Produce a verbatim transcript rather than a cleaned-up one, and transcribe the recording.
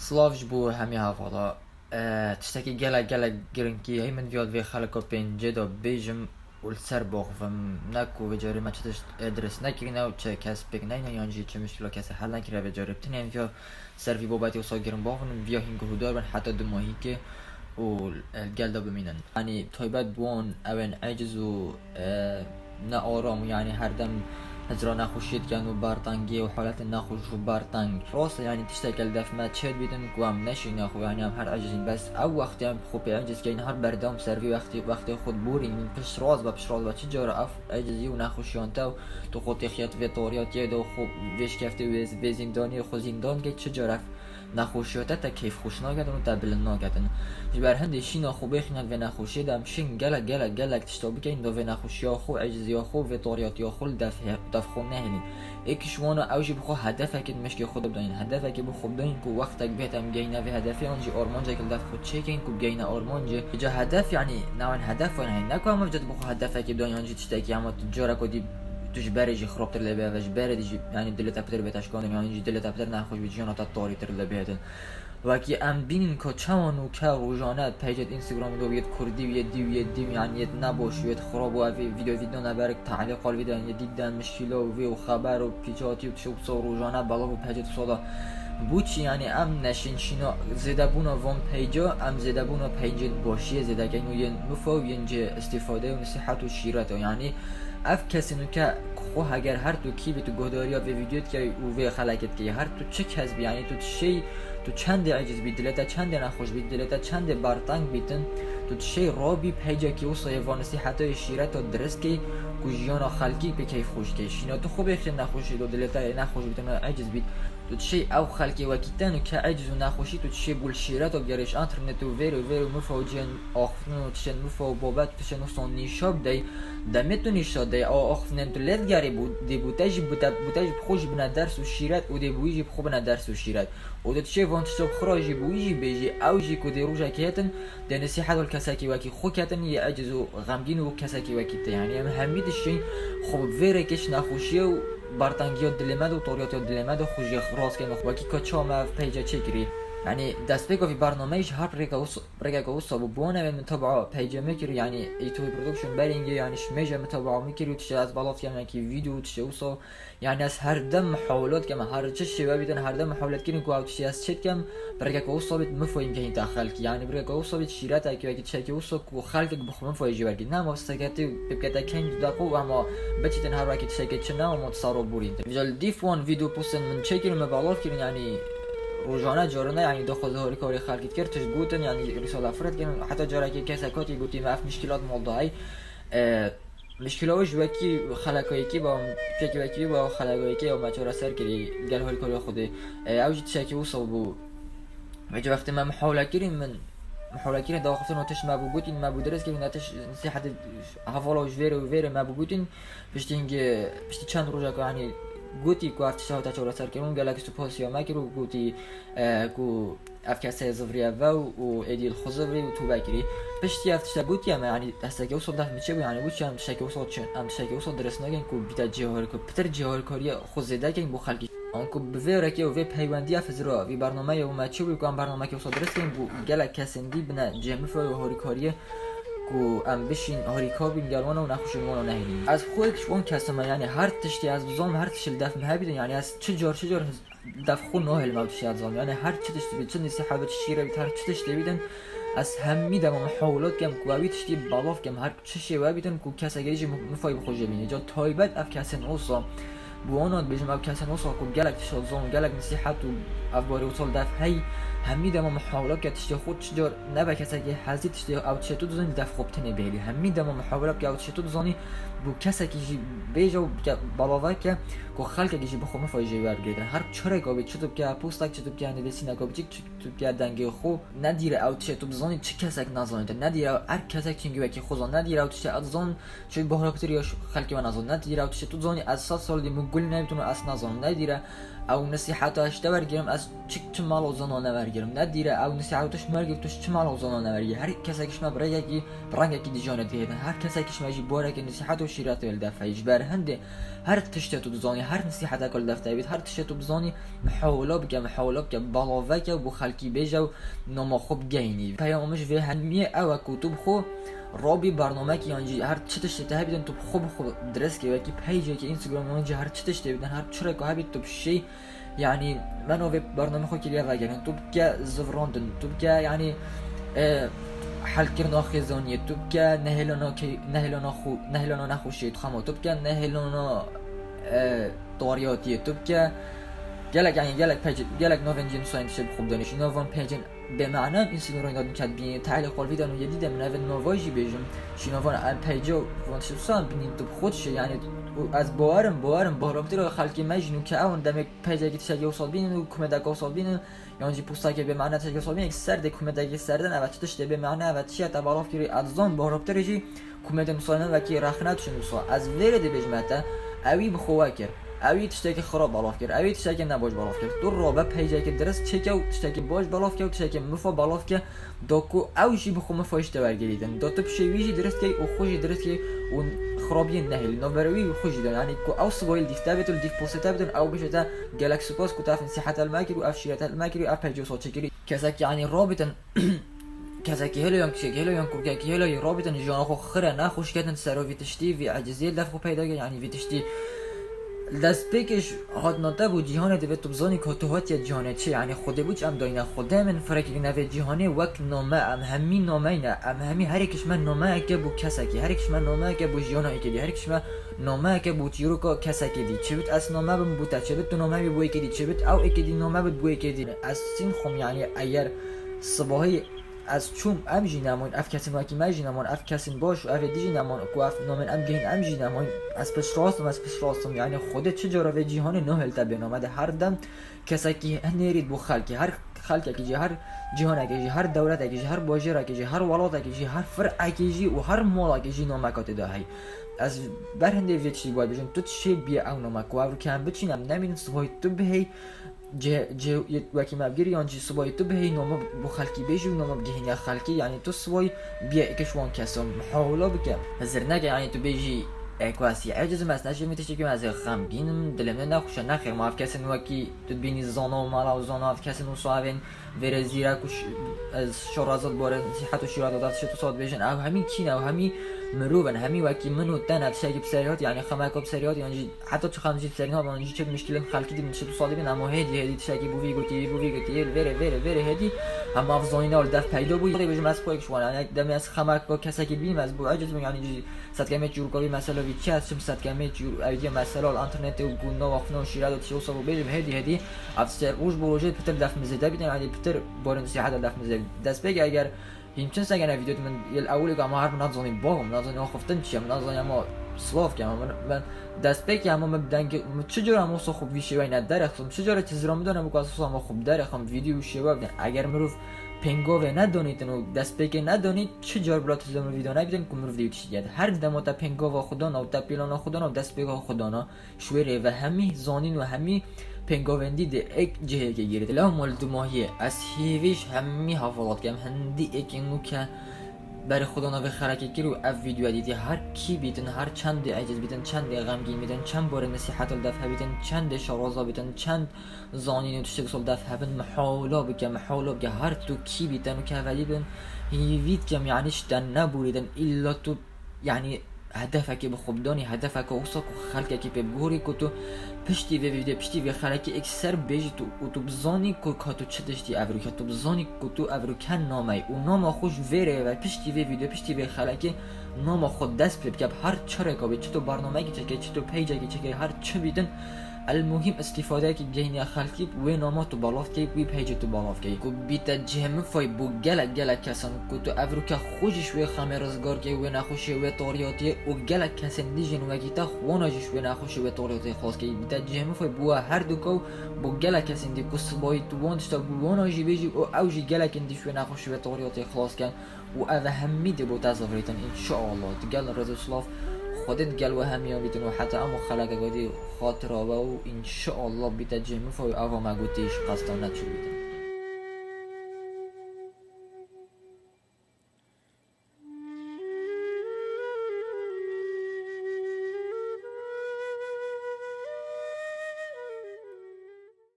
Silav ji bo hemî hevala. E, tiştekî gelek, gelek giringî heye, min viya vê xeleka pêncê de bêjim û li ser baxivim. Ne ku vê carê me çi tişt, e, dirist nekirine û çi kes pêk neyne yan jî çi muşkila kesê hel nekiriye vê carê. Bi tinê em viya ser vî babetê wisa giring baxivin, em viya hîn guhdar bin heta dumahîkê û, e, li gel de bimînin. Yanî taybet bi wan ew ên eciz û, e, ne aram û yanî her dem hizra nexweşiyê dikin û bertengê û haletên nexweş û berteng. Rast e, yanî tiştek li def me çêdibîtin ku em neşîne xwe, yanî em her ecizîn. Bes ew wextê em xwe pê eciz keyin, her berdewam ser vî wextê, wextê xwe diborînin. Piştrast be, piştrast be, çi cara ev ecizî û nexweşiyan te û tu xwe têxiya tu vê tariyatiyê de û xwe vê şikeftê û vê, vê zîndaniyê xwe zîndan key, çi cara ev nexweşiya te, te keyfxweş naketin û te bilind naketin. Ji ber hindê şîna xwe bêxîne vê nexweşiyê de, em şên gelek, gelek, gelek tişta bikeyin da vê nexweşiya xwe, eciziya xwe, vê tariyatiya xwe li def he-, def xwe nehêlin. Êk ji wana ew jî bi xwe hedefekê di mişkê xwe de bidayîn. Hedefekê bi xwe bidayîn ku wextek bihête em gehîne vê hedefê, yan jî armancek li def xwe çêkeyin ku bigehîne armancê. Ca hedef, yanî navên hedef wan heyî. Ne ku em ev ca bi xwe hedefekê bidayîn, yan jî tiştekî hema tu cara ku dî tu ji berê jî xirabtir lê biheve, ji berê dî jî, yanî dilê te pitir bête şikandin, yanî jî dilê te pitir nexweş bî, jiyana te tarîtir lê bihêtin. Wekî em bînin ku çawa nûke rojane peycet Instagramê de yê kurdî û yê dî û yê dî û yanî yê ne baş û yê xirab û ev vîdeo vîdeo neberik te'lîq al vîdeo yê dî den mişkîla û vê û xeber û pîçatî û tişt û wisa rojane belav û peycet wisa de bû çi, yanî em neşên şîna zêdebûna van peyca, em zêdebûna peycên başiyê zêde keyin û yên mifa û yên cihê îstîfade û nesîhet û şîret e. Yanî ev kesê nûke xwe heger her tu kî bî, tu guhdariya vê vîdeo dikey û vê xelekê dikey, her tu çi kes bî, yanî tu tişey, tu çendê eciz bî, dilê te çendê nexweş bî, dilê te çendê berteng bîtin, tu tişey rabî peycekî wisa yê van nesîheta yê şîreta dirist key ku jiyana xelkî pê keyfxweş key. Şîna tu xwe bêxî nexweşî do, dilê te yê nexweş bîtin û eciz bît. Tu dişey ew xelkê wekî te nûke eciz û nexweşî, tu dişê bû li şîret û gerê ji înternet û vêr û vêr û mifa û cihên axiftin û tişên mifa û babet û tişên wisa nîşa bidey, demê tu nîşa dey, ew axiftinên tu lê digerî bû, dê bû te jî, bû te, bû te jî bi xwe jî bine ders û şîret û dê bû wî jî bi xwe bine ders û şîret. Û tu dişê van tişta bi xwe re jî bû wî jî bêjî, ew jî ku dê rojekê hêtin, dê nesîhet li kesekî wekî xwe ketin, yê eciz û xemgîn û kesekî wekî te. Yanî em hemî dişên xwe bi vê rêkê ji nexweşiyê û bertengiya dilê me de û toriyatiya dilê me de xwe jê rast kên. Wekî ka çawa me ev peyca çêkirî. Yanî destpêka vî bernameyê ji her rêka wisa, rêkeka wisa bû. Bi wan ew ên min tabaa peyca me kir, yanî YouTube Production berîngê, yanî ji mêje min tabaa min kir û tiştê ez belav dikem, yanî vîdeo û tiştê wisa. Yanî ez her dem mihawelat dikem, her çi şêwe bîtin, her dem mihawelat kirin ku ew tiştê ez çêdikem, bi rêkeka wisa bît mifoyîm kehîn te xelkî. Yanî bi rêkeka wisa bît şîretekî wekî tiştekî wisa ku xelkek bi xwe mifoyê jî wergî. Nema seketê pê bikete keng dudaqo û hema biçîtin her wekî tiştekê çi ne, hema tu saro borîn. Vîca li dîf wan vîdeo postên min çêkirin, me belav kirin, yanî rojane carine, yanî daxwaza harîkarê xelkî dikir, tişt gotin, yanî risala firet kirin, heta carekê kesek hatî gotî me ev mişkîlat mal dayî. E, Mişkîla wê ji wekî xeleka yekî ba, tiştekî wekî ba, xeleka yekî ya me çareser kirî, gel harîkariya Xwedê. E, ew jî tiştekî wisa bû. Vêca wextê me mihawle kirî, min mihawle kirî, daxiftin û tişt me bû gotîn, me bû dirist kirîn, ne tişt nesîhetê hevala ji vêrê û vêrê me bû gotîn. Piştî hingê, piştî çend rojeka, yanî gotî ku ev tişta hate çareser kirin, gelek spasiya me kir û gotî, e, ku ev kesê zivriye ve û, û êdî li xwe zivrî û tûbe kirî. Piştî ev tişte gotiye me, yanî destekê wisa def min çêbû, yanî wî çi em tiştekê wisa çi, em tiştekê wisa dirist nakin ku bîte cihê harîkar, pitir cihê harîkariyê xwe zêde kin bo xelkî. Anku bi vê rêkê û vê peywendiya fizra vî bernameyê û me çêbû ku em bernamekê wisa dirist kin bo gelek kesên dî bine cihê mifa û harîkariyê ku em bişîn harîkar bîn gel wana û nexweşên wana nehêlîn. Ez xwe ji wan kesê me, yanî her tiştê ez bizom, her tiştê li def min hebîtin, yanî ez çi car, çi car def xwe nahêlim ew tiştê ez dizam. Yanî her çi tiştê bît, çi nesîhet bît, çi şîre bît, her çi tiştê bîtin, ez hemî dema mihawila dikem ku ew wî tiştî belav kem, her çi şêwe bîtin ku kesekê jî mifayî bi xwe jê bînî. Ca taybet ev kesên wisa bi wana dibêjim, ew kesên wisa ku gelek tişta dizan, gelek nesîhet û ev barê wisa li def hey, hemî dema mihawila bike tiştê xwe çi car nebe kesekê hezî tiştê ew tiştê tu dizanî li def xwe bi tinê bihêlî. Hemî dema mihawila bike ew tiştê tu dizanî bo kesekî jî bêje û bike belave ke ku xelkekî jî bi xwe mifayî jê wergirêtin. Her çi rêka bî, çi tu bike postek, çi tu bike nivîsîneka biçîk, çi tu bike dengê xwe, nedîre ew tiştê tu bizanî çi kesek nezanî te, nedîre her kesek çingî wekî xwe zan, nedîre ew tiştê ez zan çi bahra pitir ya xelkê me nezan, nedîre ew tiştê tu dizanî ez sed sal dî min gul nebîtin û ez nezan, nedîre Ew nesîheta ji te wergirim, ez çi, çi mala zana newergirim. Ne dîre ew nesîheta tu ji me wergir, tu ji çi mala zana newergir. Her kesekî ji me bi rengekî, bi rengekî dijane dihêtin. Her kesekî ji me jî borekê nesîhet û şîretê li def heye. Ji ber hindê her tiştê tu dizanî, her nesîheteke li def te bît, her tiştê tu bizanî, mihawila bike, mihawila bike, bala veke û bo xelkî bêje û nama xwe bigehînî. Peyama min ji vê hemiyê ew e ku tu bi xwe rabî bernamekî yan jî her çi tiştê te hebîtin, tu bi xwe, bi xwe dirêskê wekî peycekî Instagram yan jî her çi tiştê bidin, her çi reko hebît tu bi şey, yanî me navê bername xwe kiriye vegerin. Tu bike zivrandin, tu bike, yanî, e, helkirina xêzaniyê, tu bike nehêlana key-, nehêlana xwe, nehêlana nexweşiyê, tu xema, tu bike nehêlana, e, tariyatiyê, tu bike gelek, yanî gelek peyc, gelek navên cî nusayên tiştê bi xwe bidanî. Ji nav van peycên bêmane Instagram rayna din ket bînî, tehlê xwe vî dan û yedî de min ev nava jî bêjim. Ji nav van em peyca van tiştê wisa bînî tu bi xwe dişê, yanî û ez bawerim, bawerim, bawerim tira xelkê me jî nûke ew in demê peycekî tiştekî wisa bînin û kumêdeka wisa bînin, yan jî postekê bêmane tiştekî wisa bînin, ser dê kumêdekî serdin, eve çi tiştê bêmane, eve çi ye te balav kirî, ez zan bawerim tira jî kumêdên wisa ne wekî rexne dişin wisa. Ez vê rê dibêjime te, ewî bi xwe wekir. Ewî tiştekî xirab belav kir, ewî tiştekî nebaş belav kir. Tu rabe peycekî dirist çêke û tiştekî baş belav ke û tiştekî mifa belav ke, da ku ew jî bi xwe mifa ji te wergirîtin. Da tu pişê wî jî dirist key û xwe jî dirist key û xirabiyên nehêlî navbera wî û xwe jî de. Yanî ku ew sibayî li dîf te bêt û li dîf postê te bidin, ew bêje te gelek spas ku tu ev nesîheta li me kir û ev şîreta li me kir û ev peycê wisa çêkirî. Kesek yanî rabîtin, kesekî hêlo yan kişekî hêlo yan kurkekî hêlo yê rabîtin jiyana xwe xire nexweş ketin ser vî tiştî, vî eciziyê def xwe peyda kir, yanî vî tiştî. Li destpêkê ji hatina te bû cîhanê, divê tu bizanî ku tu hatiye cîhanê çi, yanî Xwedê bû çi em dayîne Xwedê min firekî navê cîhanê wek name, em hemî nameyne, em hemî herêk ji me nameyeke bû kesekî, herêk ji me nameyeke bû jiyana êkê dî, herêk ji me nameyeke bû çîroka kesekê dî. Çi bit ez name bim bû te, çi bit tu name bî bû êkê dî, çi bit ew êkê dî name bit bû êkê dî. Ez sîn xwim, yanî eger sibahî ez çûm, em jî nemoyn, ev kesên wekî me jî nemoyn, ev kesên baş û ev ê dî jî nemoyn, ku ev namên em gehîn em jî nemoyn. Ez piştrast im, ez piştrast im, yanî Xwedê çi cara vê cîhanê nahêl te bê name de her dem kesekî hinêrî bû xelkê, her xelkekî jî, her cîhanekê jî, her dewletekî jî, her bajêrekî jî, her welatekî jî, her firekî jî û her malekî jî nameka tê de heye. Ez ber hindê vê tiştî bibêjim, tu tişê bîye ew name ku ev rû ke em biçîn, em nemînin, sibahî tu bihêy, cih-, cih-, wekî me bigirî, yan jî sibahî tu bihêy, name bo xelkî bêjî û name bigihîniya xelkê, yanî tu sibahî bîye êk ji wan kesan, mihawila bike. Hizir neke, yanî tu bêjî, e, ku ez yê eciz im, ez neşim vê tiştekî, ez ê xemgîn im, dilê min nexweş e, nexêr, ma ev kesên wekî tu dibînî zana û mala û zana, ev kesên wisa evên vêrê zîrek û ş-, ez şer ez ê di barê nesîhet û şîreta de tiştê wisa dibêjin. Ew hemî kî ne? Ew hemî mirov in, hemî wekî min û te ne, tiştekî bi serî hat, yanî xemeka bi serî hat, yan jî heta çi xem jî bi serî hat, yan jî çi muşkilên xelkî dibin tiştê wisa dibin, em û hêdî, hêdî tiştekî bû vî gotî, bû vî gotî, vêrê, vêrê, vêrê hêdî, hema ev zanîna li def peyda bû. Dibêjim ez xwe yek ji wan, yanî demê ez xemeka kesekî dibînim, ez bû eciz bûm, yanî jî Sedkemê çîroka vî mesela vî çi, ez çim sedkemê çîr-, ev diye mesela li înternetê û ku nava xwe nava şîret û tiştê wisa bû bêjim, hêdî hêdî ev ser roj bo rojê pitir def min zêde bîtin, yanî pitir barê nesîheta def min zêde. Destpêkê eger hîn çin sengene vîdeo min yê ewilê ku ama her min nazanî bavim, nazanî axiftin çi ye, min nazanî ama silav ke, ama min, min destpêkê ama min dengê, min çi cor ama wisa xwe vî şêweyne derexim, çi cor çi ziram bidane bo ku ez wisa ama xwe derexim, vîdeo û şêwe bidin. Eger mirov pêngavê nedonîtin û destpêkê nedonît, çi car bila tu zilmê vîdeo nebîtin ku mirov dê tiştî diket. Her dema te pêngava xwe dana û te plana xwe dana û destpêka xwe dana, ji wê rê ve hemî zanîn û hemî pêngavên dî di êk cihêkê girî. Lewma li dumahiyê ez hêvî ji hemî hevalat kem, hindî êkê nû ke berê xwe dana vê xerekê kir û ev vîdyoya dîtî. Her kî bîtin, her çendê eciz bîtin, çendê xemgîn bîtin, çend barê nesîheta li def hebîtin, çendê şaraza bîtin, çend zanîn û tiştê wisa li def hebin, mihawla bike, mihawla bike, her tu kî bî, te nû kevelî bin, hîvî dikem, yanî ji te nebûrîtin, îlla tu, yanî hedefekê bi xwe bidanî, hedefeke wisa ku xelkekî pê bigorî, ku tu piştî vê vîdeo, piştî vê xelekê êk ser bêjî tu, û tu bizanî ku ka tu çi tiştî ev rû ke, tu bizanî ku tu ev rû ke nameyî û nama xwe ji vê rê ve, piştî vê vîdeo, piştî vê xelekê nama xwe dest pê bike, bi her çi rêka bê, çi tu bernameyekî çêkê, çi tu peycekî çêkê, her çi bîtin, El muhîm îstîfadeyekî bigehîniya xelkî, wê nama tu belav key, wî peycê tu belav key. Ku bîte cihê min fay bû gelek, gelek kesan ku tu ev rûke xwe jî ji wê xemê rizgar key, wê nexweşiyê, wê tariyatiyê û gelek kesên dî jî wekî te wana jî ji wê nexweşiyê, wê tariyatiyê xilas key. Bîte cihê min fay bû we her du ka û bû gelek kesên dî ku sibayî tu wan tişta bû wana jî bêjî û ew jî gelekên dî ji wê nexweşiyê, wê tariyatiyê xilas ken. û ev hemî dê bo te zivirîtin, înşeallah. Digel rêz û silav, Xwedê digel we hemiyan bîtin û heta em û xeleke godî xatira we û înşeallah bîte cihê min fe û eva me gotî ji qesta neçûbîtin.